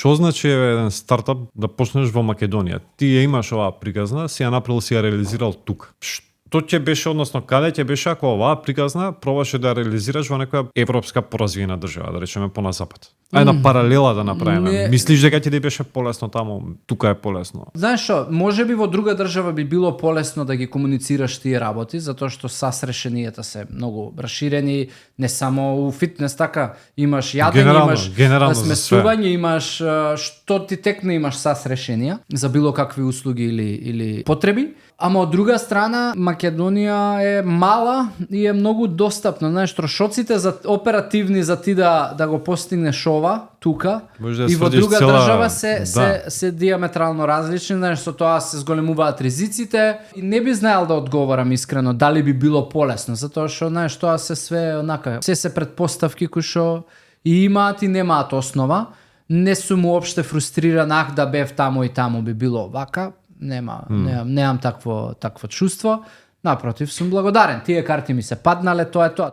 Што значи еден стартап да почнеш во Македонија? Ти ја имаш оваа приказна, си ја направил, си ја реализирал тука. Што ќе беше, односно каде ќе беше ако оваа приказна пробаше да реализираш во некоја европска поразвиена држава, да речеме по на запад? Една паралела да направиме. Мислиш дека ќе ти беше полесно таму, тука е полесно? Знаеш што, можеби во друга држава би било полесно да ги комуницираш тие работи, затоа што SaaS решенијата се многу расширени, не само у фитнес, така имаш јадење, имаш смесување, имаш што ти текне, имаш SaaS решенија за било какви услуги или потреби. Ама од друга страна, Македонија е мала и е многу достапна. Знаеш, трошоците за оперативни за ти да го постигнеш ова тука да и во друга држава се диаметрално различни. Знаеш, со тоа се зголемуваат ризиците и не би знаел да одговорам искрено дали би било полесно, затоа што знаеш, тоа се све онака, се предпоставки кои што и имаат и немаат основа. Не сум уопште фрустриран, да бев таму и таму би било вака. Немам такво чувство. Напротив, сум благодарен. Тие карти ми се паднале, тоа е тоа.